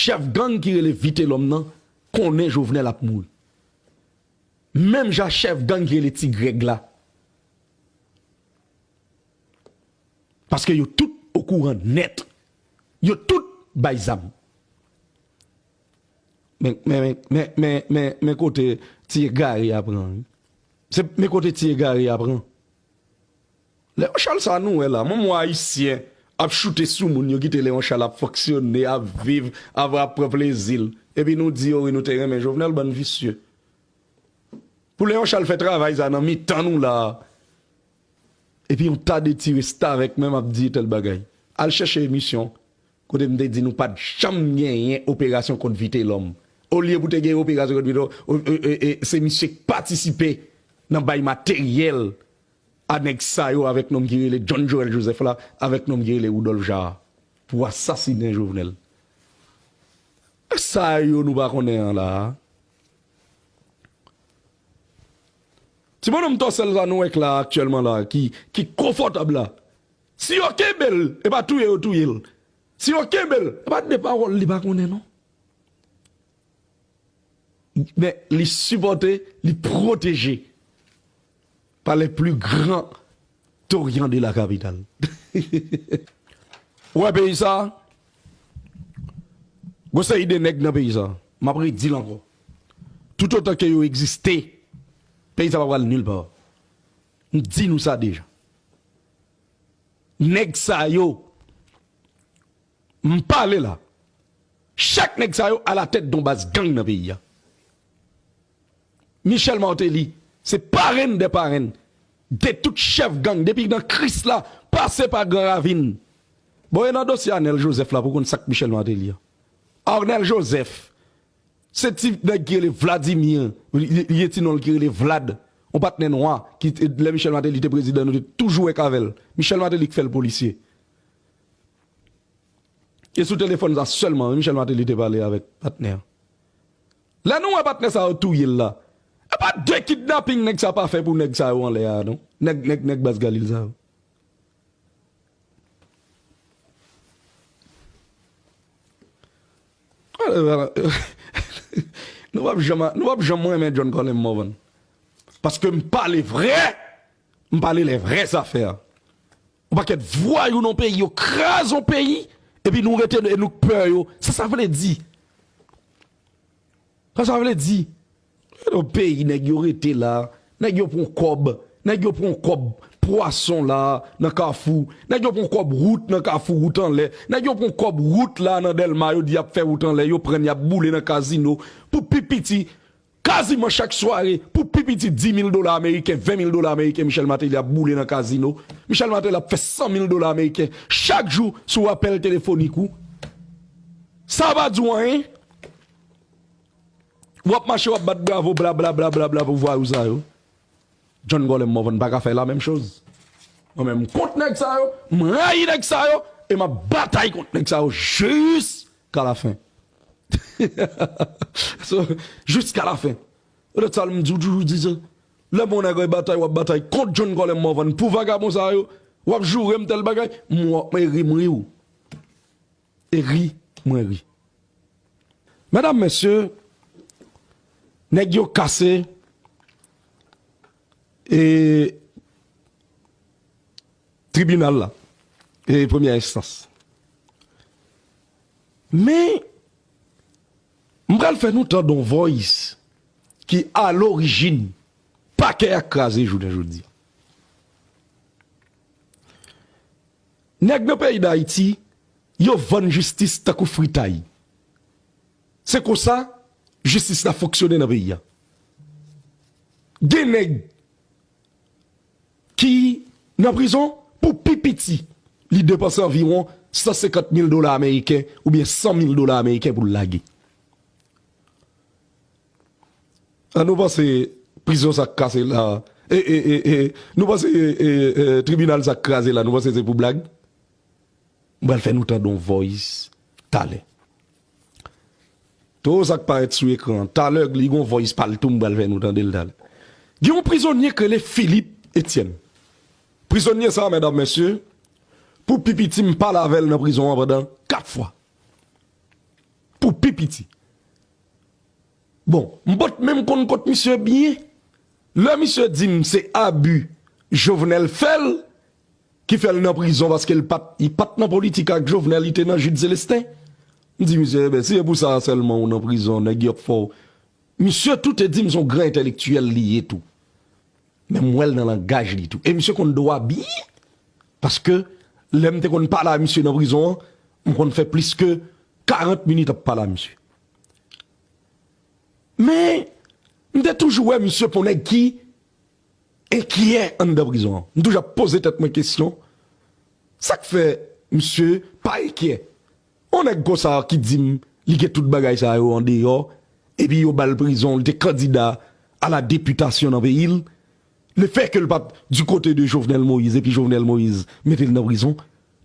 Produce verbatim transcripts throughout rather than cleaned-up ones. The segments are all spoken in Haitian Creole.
Chèf gang ki rele Vitelòm nan konnen Jovenel ap mouri. Menm jan chèf gang ki rele Ti Grèg la. Paske yo tout okouran nèt. Yo tout bay zam. Men, men, men, men, men, men, men kote ti egare a pran, wi. Se, men kote ti egare a pran. Leon Charles sa nou wè la, mwen, mwen Ayisyen ap choute sou moun yo, kite Leon Charles ap fonksyone, ap viv, ap, ap pran plezi l. Epi nou di yo, wi, nou te renmen Jovenel, bann visye. Pou Leon Charles fè travay sa nan mitan nou la. Epi yon ta de ti restavèk menm ap di tèl bagay. Al chèche emisyon kote m te di nou pa t janm genyen operasyon kont Vitelòm. Olye pou te gen operasyon kont Vitelòm, o, o, e, e, se misye k patisipe nan bay materyèl a nèg sa yo avèk nonm ki rele John Joël Joseph la, avèk nonm ki rele Rudolph Jaar pou asasinen Jovenel. Sa yo nou pa konnen an la a. Ti bonnonm tòsèl sa nou wè k la aktyèlman la, ki, ki konfòtab la. Si yo kenbe l, e pa touye yo touye l. Si yo kenbe l, e pa de pawòl li pa konnen non. Men li sipòte, li pwoteje pa les plus grands toriens de la capitale. Ou wè peyi sa, gwo seri de nèg nan peyi sa, m ap redi l ankò. Toutotan ke yo egziste, peyi sa pa pral nil pa. M di nou sa deja. Nèg sa yo, m pale la. Chak nèg sa yo alatèt don baz gang nan peyi a. Michel Martelly se parenn dè parenn de tout chèf gang depi nan Kris la pase pa Gran Ravin. Bon, e nan dosye Anèl Joseph la pou konn sa k Michel Martelly a. Anèl Joseph, se ti nèg ki rele Vladimir, li, li, li gen ti non l ki rele Vlad, yon patnè nwa, ki te, lè Michel Martelly te prezidan, nou te toujou wè k avè l. Michel Martelly k fè l polisye. E sou telefòn sa sèlman, wi, Michel Martelly te pale avèk patnè a. Lè nou wè patnè sa yo touye l la, e pa de kidnaping nèg sa pa fè pou nèg sa yo anlè a, non. Nèg, nèg, nèg baz Galil sa yo. Nou p ap janm, nou p ap janm renmen John Colem Morvan. Paske m pale vrè, m pale lè vrè zafè. Yon pakèt vwayou nan peyi, yo kraze yon peyi, epi nou rete e nou k pè yo. Sa sa vle di? Sa sa vle di? Yon peyi, nèg yo rete la, nèg yo pran kòb, nèg yo pran kòb pwason la nan Kafou, nèg yo pran kòb wout nan Kafou, wout anlè, nèg yo pran kòb wout la nan Dèlma, yo di y ap fè wout anlè, yo pran, y ap boule nan kazino. Pou pi piti, kaziman chak sware, pou pi piti dis mil dola ameriken, ven mil dola ameriken, Michel Martelly ap boule nan kazino. Michel Martelly ap fè san mil dola ameriken chak jou sou apèl telefonik ou. Sa pa di w anyen. W ap mache, w ap bat bravo, bla, bla, bla, bla, bla pou vwayou sa yo. John Colem Morvan pa ka fè la menm choz. Mwen menm, m kont nèg sa yo, m rayi nèg sa yo, e m ap batay kont nèg sa yo jiskalafen. So, jiskalafen. Poutèt sa, m di w toujou di sa. Lè m wè yon nèg ap batay, w ap batay kont John Colem Morvan pou vagabon sa yo, w ap joure m tèl bagay, m, w ap ri, m ri w. E ri, mwen ri. Medam, mesye, nèg yo kase, e, tribinal la, e, premyè enstans. Men, m pral fè nou tande yon voice ki a lorijin pakè a k kraze jounen jodi a. Nèg nan peyi Dayiti, yo vann jistis tankou fritay. Se konsa jistis la fonksyone nan peyi a. Gen nèg ki nan prizon pou pi piti, li depanse anviwon san senkant mil dola ameriken oubyen san mil dola ameriken pou l lage. An nou panse prizon sa k kase la, e, e, e, e, nou panse, e, e, e, tribinal sa k kraze la, nou panse se pou blag? M pral fè nou tande yon voice talè. Towo sa k parèt sou ekran an, talè li gon voice pa l tou, m pral fè nou tande l talè. Gen yon prizonye k rele Philippe Etienne. Prizonye sa, medam, mesye, pou pi piti m pale avè l nan prizon an pandan kat fwa. Pou piti. Bon, m pot menm konn kot misye byen. Lè misye di m se abi Jovenel fè l, ki fè l nan prizon paske l pa t, li pa t nan politik ak Jovenel, li te nan Jude Célestin. M di misye, "Eben, si se pou sa sèlman ou nan prizon, nèg yo ap fè w." Misye tou te di m se yon gran entèlektyèl li ye tou. Men m wè l nan langaj li tou. E misye konn dwa byen. Paske lè m te konn pale a misye nan prizon an, m konn fè plis ke karant minit ap pale a misye. Men, m te toujou wè misye pou nèg ki enkyè anndan prizon an. M toujou ap poze tèt mwen kesyon, sa k fè misye pa enkyè? Yon nèg konsa ki di m li gen tout bagay sa yo andeyò, epi yo ba l prizon, li te kandida a la depitasyon nan peyi l. Le fè ke l pa t du kote de Jovenel Moïse, epi Jovenel Moïse mete l nan prizon,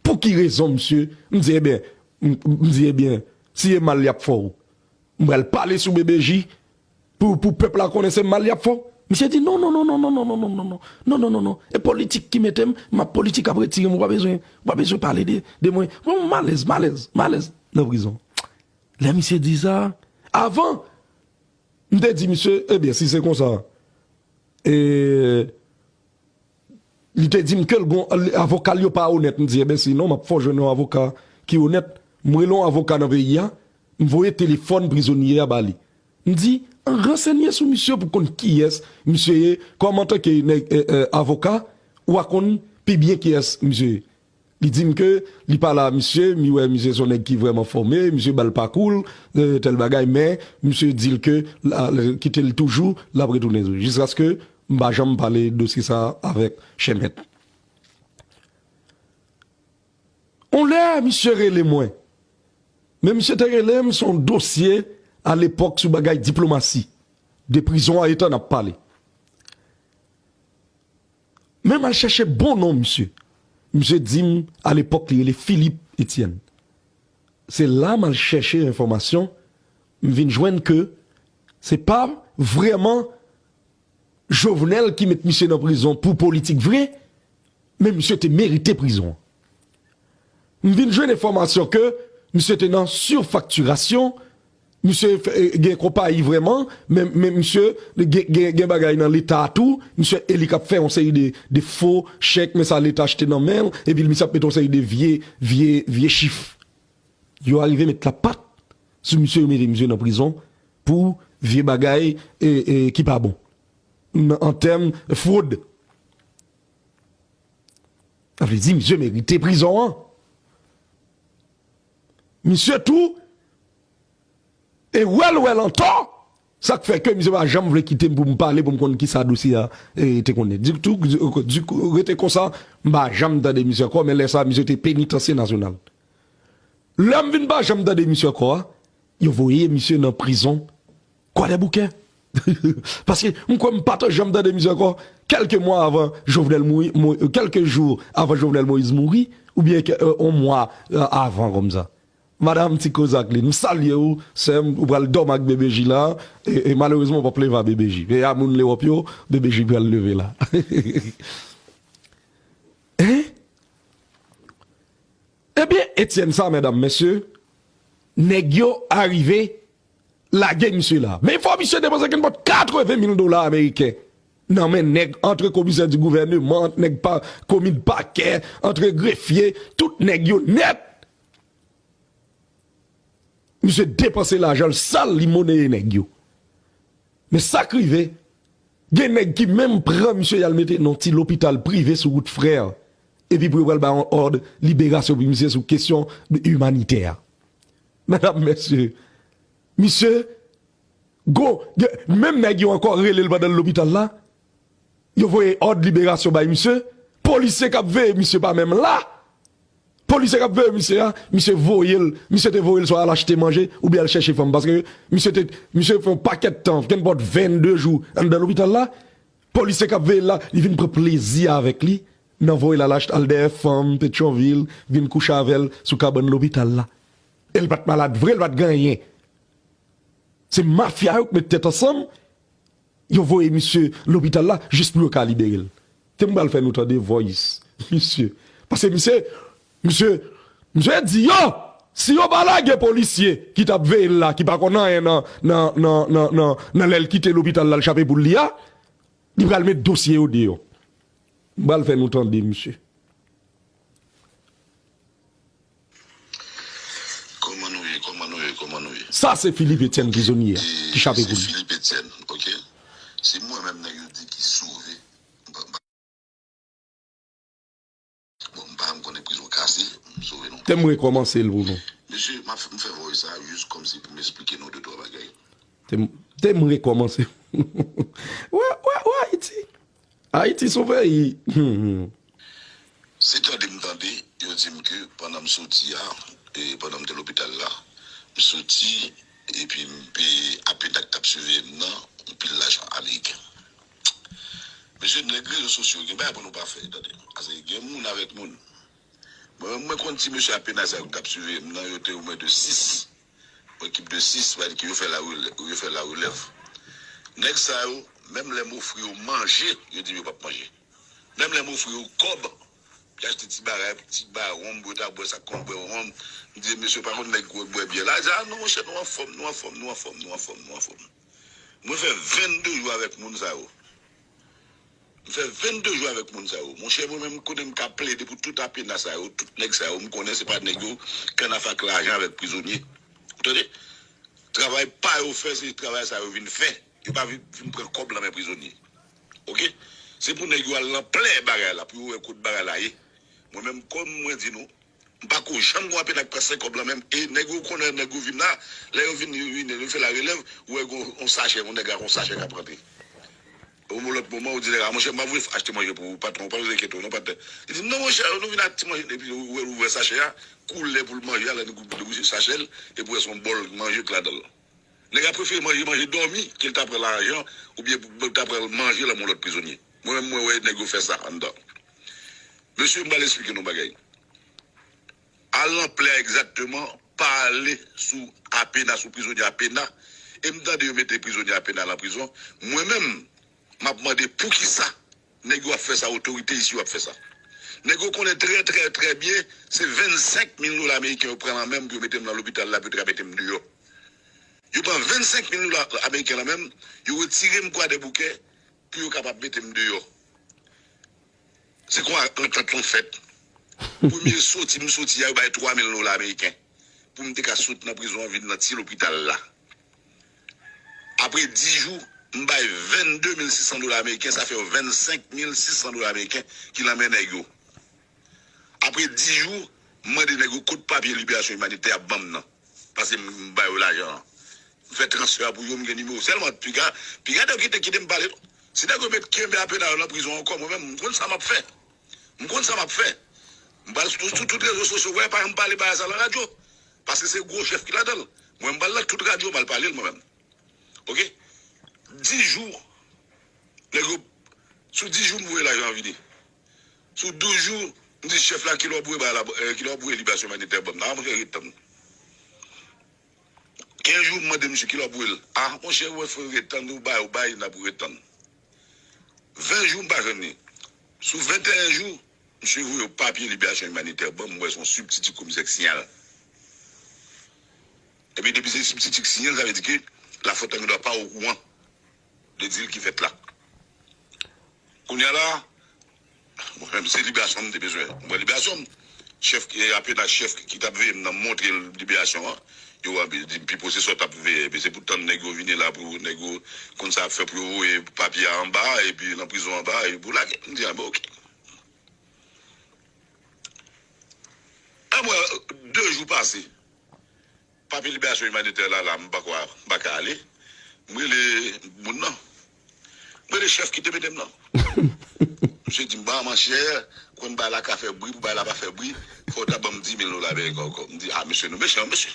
pou ki rezon, misye? M di, eben, m, m di, eben, si e mal y ap fè w, m pral pale sou B B J pou, pou pèp la konnen se mal y ap fè w. Misye di, non, non, non, non, non, non, non, non, non, non, non, non, non, non. E politik ki mete m, m ap politik ap retire m, ou pa bezwen, ou pa bezwen pale de, de mwen. Bon, m alèz, m alèz, m alèz nan prizon. Lè misye di sa, avan, m te di misye, ebyen, si se konsa, e, li te di m ke l gon, avoka l yo pa onèt. M di, ebyen, sinon, m ap fè w jwenn yon avoka ki onèt. M rele yon avoka nan peyi a, m voye telefòn prizonye a ba li. M di, ransenye sou misye pou konn kiyès misye ye, kòm antanke nèg, e, e, avoka, ou a konn pi byen kiyès misye ye. Li di m ke li pale a misye, mi wè misye se yon nèg ki vrèman fòme, misye ba l pakou l, e, tèl bagay, men misye di l ke la, kite l toujou, l ap retounen. Jiskaske m pa janm pale dosye sa a avèk chèmèt. On lè, misye rele mwen. Men misye te rele m, se yon dosye alepòk sou bagay diplomasi. De prizon a etan n ap pale. Men m al chèche bon non misye. Misye di m, alepòk, li rele Philippe Etienne. Se la m al chèche enfòmasyon, m vin jwenn ke se pa vrèman Jovenel ki met misye nan prizon pou politik vre, men misye te merite prizon an. M vin jwenn enfòmasyon ke misye te nan sifaktirasyon, misye fè, e, gen konpayi vrèman, men, men misye gen, gen, gen bagay nan Leta tou, misye e li k ap fè yon seri de, de fo chèk, men sa Leta achte nan men l, epi misye ap mete yon seri de vye, vye, vye chif. Yo arive met lapat sou misye, yo mete misye nan prizon pou vye bagay, e, e, ki pa bon. Nan, an tèm fwod. Sa vle di, misye merite prizon an. Misye tou, e wè l, wè l antò. Sa k fè ke misye pa janm vle kite m pou m pale, pou m konn kisa dosye a, e, te konnen. Di tou, di, di, rete konsa, m pa janm tande misye ankò, men lè sa, misye te penitansye nasyonal. Lè m vin pa janm tande misye ankò a, yo voye misye nan prizon Kwadèboukè. Paske m kwè m pa t janm tande misye ankò, kèlke mwa avan Jovenel mouri, mouri, kèlke jou avan Jovenel Moïse mouri, oubyen ke, e, yon mwa, e, avan kòmsa. Madanm Ti Kozak li, m salye w, sè m, ou pral dòmi ak B B J la, e, e malerezman w p ap leve a B B J. E a moun Lewòp yo, B B J pral leve la. Hein? Ebyen, Etienne sa, medam, mesye, nèg yo arive lage misye la. Men fò misye depanse kenpòt katreven mil dola ameriken nan men nèg, antre komisè di gouvèneman, ant nèg pa, komi pakè, antre grefye, tout nèg yo nèt. Misye depanse lajan l sal, li moneye nèg yo. Men sa k rive, gen nèg ki menm pran misye y al mete nan ti lopital prive sou wout Frè, epi pou yo pral bay yon òd liberasyon pou misye sou kesyon imanitè a. Medam, mesye, misye, go, gen, menm nèg yo ankò rele l pandan l lopital la, yo voye òd liberasyon bay misye, polisye k ap veye misye pa menm la. Polisye k ap veye misye a, misye voye l, misye te voye l swa al achte manje oubyen al chèche fanm. Paske misye te, misye fè yon pakèt tan, kenpòt vennde jou anndan lopital la. Polisye k ap veye l la, li vin pran plezi avèk li nan voye l al achte, al dèyè fanm, Petyonvil, vin kouche avè l sou kabann lopital la. E l pa t malad vre, l pa t gen anyen. Se mafya yo k met tèt ansanm, yo voye misye lopital la jis pou yo ka libere l. Te m pral fè nou tande voice misye. Paske misye, misye, misye di yo, Si yo pa lage polisye ki t ap veye l la, ki pa konn anyen nan, nan, nan, nan, nan, nan lè l kite lopital la, l chape poul li a, li pral met dosye yo deyò. M pral fè nou tande, misye. Kòman nou ye, kòman nou ye, kòman nou ye? Sa se Philippe Etienne prizonye a ki chape Se poul li. Philippe Etienne, ok? Se mwen menm nèg yo di ki sove. M pa- m pa- Bon, m pa m konnen prizon kase, m sove non. Te m rekòmanse l pou nou. Mesye, m ap fè- m fè voice sa jis kòmsi pou m esplike nou de twa bagay. Te m, te m rekòmanse. Wè, wè, wè, Ayiti. Ayiti se yon peyi. Hmm, hmm. Se tande m tande, yo di m ke pandan m soti a, e pandan m te lopital la, m soti, epi m peye apena k t ap siveye m nan, yon pil lajan ameriken. Mesye, nèg rezo sosyo, gen bagay pou nou pa fè, tande. Paske gen moun avèk moun. Mwen menm, mwen konn ti mesye apena sa yo k t ap siveye m nan, yo te omwen de sis. Yon ekip de sis, sa vle di ke yo fè la relè-, yo fè la relèv. Nèg sa yo, menm lè m ofri yo manje, yo di m yo p ap manje. Menm lè m ofri yo kòb, pou yo achte ti bagay, ti bagay wonm, pou yo ta bwè sa k konn bwè wonm. M di, mesye, pa konn nèg ki bwè byè la. Yo di, a non, monchè, nou anfòm, nou anfòm, nou anfòm, nou anfòm, nou anfòm. Mwen fè vennde jou avèk moun sa yo. M fè vennde jou avèk moun sa yo. Monchè, mwen menm, kote m ka plede pou tout apena sa yo, tout nèg sa yo, m konnen se pa nèg yo kanaf ak lajan avèk prizonye. Ou tande? Travay pa yo fè, se travay sa yo vin fè. Yo pa vin, vin pran kòb nan men prizonye. Oke? Se pou nèg yo al nan plè bagay la, pou yo wè kot bagay la ye. Mwen menm, kòm mwen di nou, m pa ko janm gon apena k pran senk kòb lan menm. E nèg yo konnen, nèg yo vin la, lè yo vin, yo vin, yo fè la relèv, ou wè gon, on sachè, on nèg ak on sachè k ap rantre. Yon lòt moman, ou di nèg la, monchè, m pa vle achte manje pou ou, patwon, ou pa bezwen enkyete w non, patnè. Li di, non, monchè, nou vin ak ti manje, epi ou wè l ouvè sachè a, koulè pou l manje a, lè nou ouvri sachè l, epi ou wè se yon bòl manje k ladan l. Nèg la prefere manje, manje dòmi, ke l ta pran lajan, oubyen pou l ta pran manje nan men yon lòt prizonye. Mwen menm, mwen wè nèg yo fè sa anndan. Mesye, m pral esplike nou yon bagay. Al nan plè a egzakteman, pale sou apena, sou prizonye apena, e m tande yo mete prizonye apena nan prizon. Mwen menm, m ap mande poukisa nèg yo ap fè sa, otorite isi yo ap fè sa. Nèg yo konnen trè, trè, trè byen, se vennsenk mil dola ameriken yo pran lan men m pou yo mete m nan lopital la, pou yo te ka mete m deyò. Yo pran vennsenk mil dola ameriken lan men m, yo retire m Kwadèboukè pou yo kapab mete m deyò. Se kon antant lan fèt. Premye soti m soti a, yo bay twa mil dola ameriken pou m te ka sot nan prizon an vin nan ti lopital la. Apre dis jou, m bay vennde mil sis san dola ameriken, sa fè vennsenk mil sis san dola ameriken ki nan men nèg yo. Apre dis jou, m mande nèg yo kot papye liberasyon imanitè y ap ban m nan. Paske m, m ba yo lajan an. M fè transfè a pou yo, m gen nimewo. Sèlman, piga, piga nèg yo kite, kite m pale tou. Si nèg yo met kenbe apena yo nan prizon ankò, mwen menm, m konn sa m ap fè. M konn sa m ap fè. M pral sou, sou tout rezo sosyo, wè, pa janm pale bagay sa nan radyo. Paske se gwo chèf ki ladan l. Mwen, m pral nan tout radyo, m al pale l mwen menm. Oke? Dis jou, nèg yo, sou dis jou, m voye lajan an vini. Sou douz jou, m di chèf la, kilè w ap voye bagay la, eh, kilè w ap voye liberasyon imanitè ban m nan, a, monchè, ret tann. Kenz jou, m mande misye kilè w ap voye l. A, monchè, ou wè, fò ret tann, ou bay, ou bay, n ap ret tann. Ven jou, m pa jwenn li. Sou venteyen jou, misye voye yon papye liberasyon imanitè ban m, m wè se yon sibtiti komisè k siyen l. Epi depi se sibtiti k siyen l, sa vle di ke Lafòtay Medwa pa okouran de dil ki fèt la. Kounye a la, mwen menm se liberasyon m te bezwen. M pran liberasyon m. Chèf, eh, apena chèf ki t ap veye m nan montre l liberasyon an. Yo di m, Pipo, se sa w t ap veye. Epi se pou tann nèg yo vini la pou nèg yo konn sa y ap fè pou yo voye papye a anba, epi nan prizon anba, epi pou lage. M di, a, bon, oke. Apre, de jou pase. Papye liberasyon imanitè la, la, m pa kwa, m pa ka ale. M rele moun nan. M rele chèf ki te mete m nan. Misye di m, ba, monchè, konn bagay la ka fè bri, pou bagay la pa fè bri, fò w ta ban m dis mil dola ameriken ankò. M di, a, mesye, nou mechan, mesye.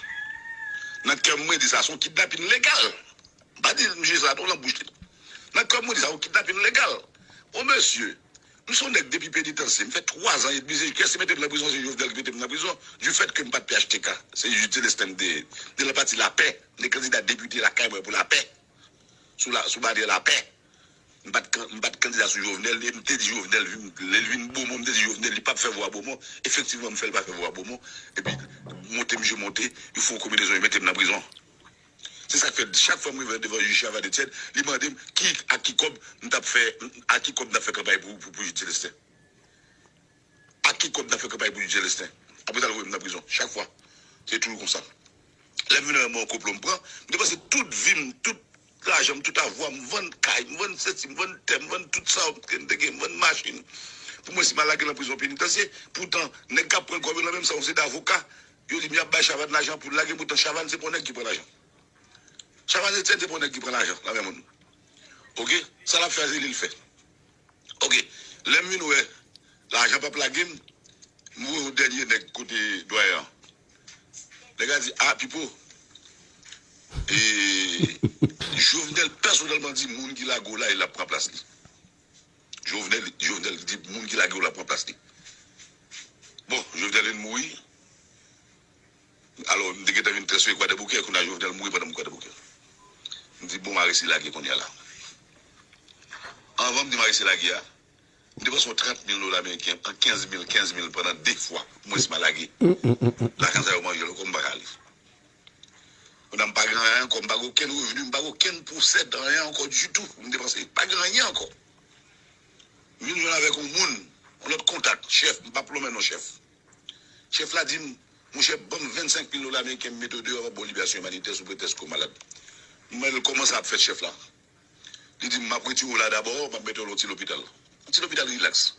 Nan kè m, mwen di sa, se yon kidnapin legal. M pa di misye sa non, nan bouch li. Nan kè m, mwen di sa, yon kidnapin legal. O mesye, m se yon nèg depi penitansye, m fè twa zan edmi, se kiyès ki mete m nan prizon? Se Jovenel ki mete m nan prizon. Du fait que m pa t P H T K, se Jude Célestin m te ye. M te nan pati Lapè, m te kandida depite lakay mwen pou Lapè. Sou la, sou baryè Lapè. M pa t kan- m pa t kandida sou Jovenel, e m te di Jovenel, vin- lè l vin Bomon, m te di Jovenel, li p ap fè vwa Bomon. Efektivman, m fè l pa fè vwa Bomon. Epi, monte misye monte, yo fè yon konbinezon, yo mete m nan prizon. Se sa k fè, chak fwa m rive devan jij Chavannes Etienne, li mande m ki, ak ki kòb m t ap fè, ak ki kòb m t ap fè kanpay pou, pou, pou jij Celestin. Ak ki kòb m t ap fè kanpay pou jij Celestin. Apre sa, l voye m nan prizon, chak fwa. Se toujou konsa. Lè m vin wè m yon konplo m pran, m depanse tout vi m, tout lajan m, tout avwa m, m vann kay, m vann sesi, m vann tè, m vann tout sa m te gen, m vann machin. Pou mwen, si m al lage nan prizon penitansye, poutan, nèg k ap pran kòb yo la menm sa, yon seri de avoka, yo di m y ap bay Chavannes lajan pou l lage m, poutan Chavannes se pa yon nèg ki pran lajan. Chavannes Etienne se pa yon nèg ki pran lajan nan men moun. Oke? Sa l ap fè a, se li l fè. Oke. Lè m vin wè lajan p ap lage m, m voye yon dènye nèg kote dwayen an. Nèg la di, "A, Pipo, e, Jovenel pèsonèlman di moun ki lage w la, e l ap pran plas li." Jovenel, Jovenel di moun ki lage w la pran plas li. Bon, Jovenel vin mouri. Alò, m te gentan vin transfere Kwadèboukè, kounye a Jovenel mouri pandan m Kwadèboukè. M di, "Bon, m a resi lage kounye a la." Anvan m di m a resi lage a, m depanse yon trant mil dola ameriken, an kenz mil, kenz mil pandan de fwa, pou mwen si m a lage. Lajan sa yo manje l ankò, m pa ka ale. Kounye a m pa gen anyen ankò, m pa gen okenn revni, m pa gen okenn pwosèd, anyen ankò ditou. M depanse, pa gen anyen ankò. M vin jwenn avèk yon moun, yon lòt kontak, chèf, m p ap lonmen non chèf. Chèf la di m, "Monchè, ban m vennsenk mil dola ameriken, m mete w deyò, m ap ba w libèsyon imanitè sou pretèks ke w malad." M mande l, "Kòman sa ap fèt, chèf la?" Li di m, "M ap retire w la dabò, m ap mete w nan yon ti lopital. Yon ti lopital rilaks.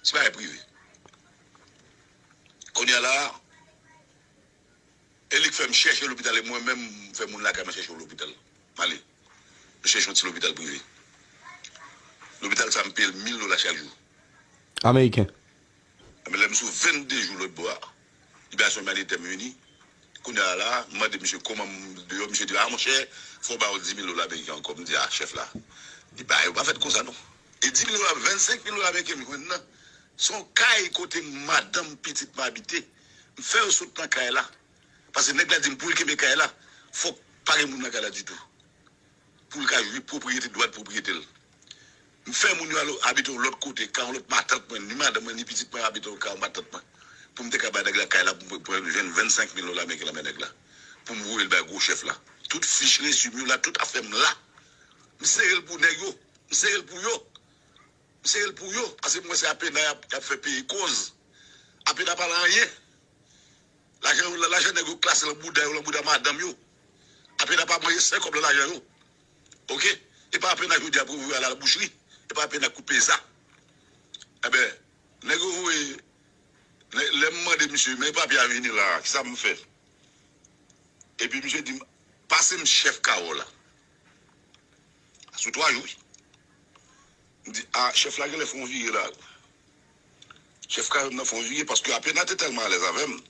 Ti bagay prive." Kounye a la, e li k fè m chèche lopital, e mwen menm, m fè moun lakay mwen chèche yon lopital. M ale. M chèche yon ti lopital prive. Lopital sa, m peye l mil dola chak jou. Ameriken. Enben, lè m sou vennde jou lòt bò a, libèsyon imanitè m vini. Kounye a la, m mande misye kòman m deyò, misye di, "A, monchè, fò w ba yo di mil dola ameriken ankò." M di, "A, chèf la, li pa, yo pa fèt konsa non." E di mil dola, vennsenk mil dola ameriken m jwenn nan, se yon kay kote madanm, pitit mwen abite. M fè yo sot nan kay la. Paske nèg la di m pou l kenbe kay la, fòk pa gen moun nan kay la ditou. Pou l ka jwi pwopriyete, dwa de pwopriyete l. M fè moun yo al abite yon lòt kote, ka yon lòt matant mwen, ni madanm mwen, ni pitit mwen abite yon ka yon matant mwen. Pou m te ka bay nèg la kay la, pou m, pou m jwenn vennsenk mil dola ameriken nan men nèg la. Pou m voye l bay gwo chèf la. Tout fich resi m yo la, tout afè m la. M sere l pou nèg yo. M sere l pou yo. M sere l pou yo. Paske m wè se apena y ap, y ap fè peye koz. Apena pa lan anyen. Lajan yo, lajan nèg yo klase lan bouda yo, lan bouda madanm yo. Apena pa manje senk kòb lan lajan yo. Oke? E pa apena jodi a pou voye al al bouchri. E pa apena k pou peye sa. Enben, nèg yo voye, lè, lè m mande misye, "Men papye a vini la, kisa m fè?" Epi misye di m, "Pase m chèf kawo la." Sou twa jou, wi. M di, "A, chèf la genlè fè yon vire la." Chèf kawo m nan fè yon vire paske apena te tèlman alèz avè m.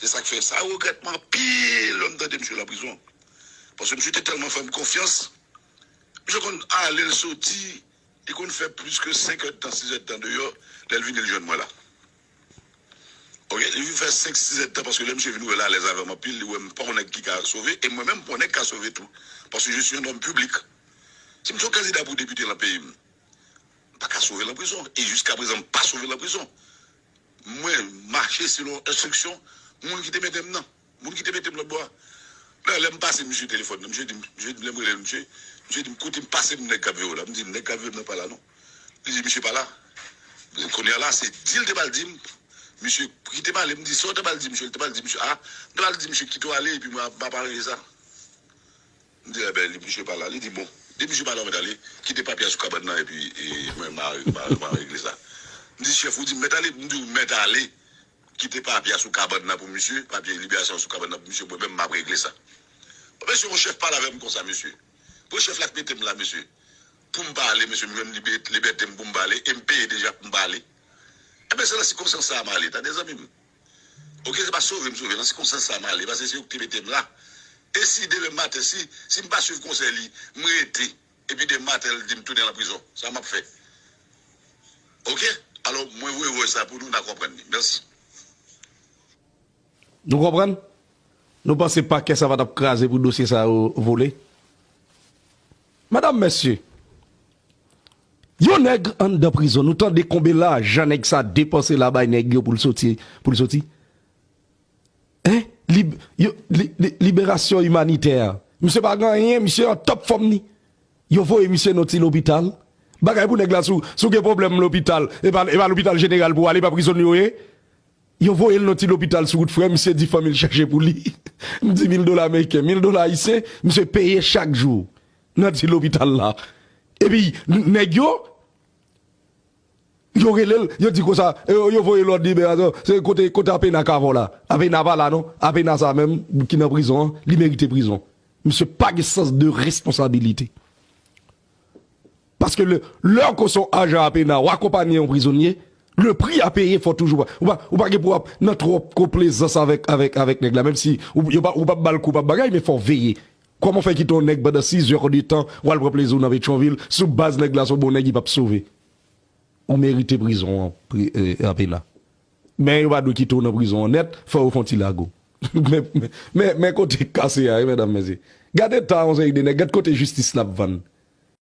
Se sa k fè sa regrèt mwen anpil lè m tande misye lan prizon. Paske misye te tèlman fè m konfyans. Misye konn ale l soti, li konn fè plis ke senk èdtan, sis èdtan deyò, lè l vini l jwenn mwen la. Oke, li vin fè senk, sis èdtan paske lè misye vin wè l alèz avè m anpil, li wè m pa yon nèg ki ka sove, e mwen menm m pa yon nèg ki ka sove tou. Paske je suis un homme public. Si m se yon kandida pou depite lan peyi m, m pa ka sove lan prizon. E jiska prezan, m pa sove lan prizon. Mwen mache selon enstriksyon moun ki te mete m nan. Moun ki te mete m lòt bò a. Lè, lè m pase misye telefòn nan, misye di m, misye di m, lè m rele misye, misye di m, "Koute m, pase m nèg k ap veye w la." M di, "Nèg k ap veye m nan pa la non." Li di, "Misye pa la." Kounye a la, se di l te pral di m, "Misye, kite m ale." M di, "Sa w te pral di misye?" Li te pral di misye, "A, m te pral di misye kite w ale, epi mwen ap, m ap aranje sa." M di, "Enben, li, misye pa la." Li di, "Bon, di misye pa la, w mèt ale, kite papye a sou kabann nan, epi, e, mwen, m a, m a, m a regle sa." M di, "Chèf, ou di m mèt ale?" M di, "Ou mèt ale, kite papye a sou kabann nan pou misye, papye liberasyon sou kabann nan pou misye, mwen menm, m ap regle sa." Bon, mesye, yon chèf pale avè m konsa, mesye. Bon, chèf la k mete m la, mesye. Pou m pale, mesye, m jwenn libè-, libète m pou m pale, e m peye deja pou m pale. Enben, se nan sikonstans sa a m ale, tande, zanmi m. Oke, se pa sove m sove, nan sikonstans sa a m ale, paske se yo ki te mete m la. E si demen maten, si, si m pa swiv konsèy li, m rete, epi demen maten, li di m tounen nan prizon, sa m ap fè? Oke? Alò, mwen voye voice sa pou nou, n a konprann li. Mèsi. Nou konprann? Nou panse pakè sa pa t ap kraze pou dosye sa yo vole? Medam, mesye, Yon nèg anndan prizon, nou tande konbe lajan nèg sa depanse la bay nèg yo pou l soti, pou l soti. Hein? Lib, yo, li, li, liberasyon imanitè. Misye pa gen anyen, misye an top fòm ni. Yo voye misye nan ti lopital. Bagay pou nèg la sou, sou gen pwoblèm lopital. E pa, e pa lopital jeneral pou ale, pa prizon yo ye. Yo voye l nan ti lopital sou wout frè, misye di fanmi l chache pou li. M di mil dola ameriken, mil dola ayisyen, misye peye chak jou nan ti lopital la. Epi, n- nèg yo, yo rele l, yo di konsa, yo, yo voye lòd liberasyon, se kote, kote Apena ka vò la. Apena pa la non, Apena sa menm ki nan prizon an, li merite prizon. Misye pa gen sans de responsabilite. Paske lè, lè w konsa yon ajan Apena, w akonpanye yon prizonye, le prix à payer fò toujou. Ou pa, ou pa gen pou ap nan twòp konplezans avèk, avèk, avèk nèg la. Menm si ou, yo pa, ou pa ba l kou, pa bagay, men fò w veye. Kòman w fè kite yon nèg pandan sizè de tan, w al pran plezi w nan Petyonvil, sou baz nèg la se yon bon nèg, li p ap sove. Ou merite prizon an, pri, e, Apena. Men yo pa dwe kite w nan prizon an nèt, fò yo fè yon ti lago. Men, men, men, men kote kase a, wi, medam, mesye. Gade ta yon seri de nèg, gad kote jistis la ap vann.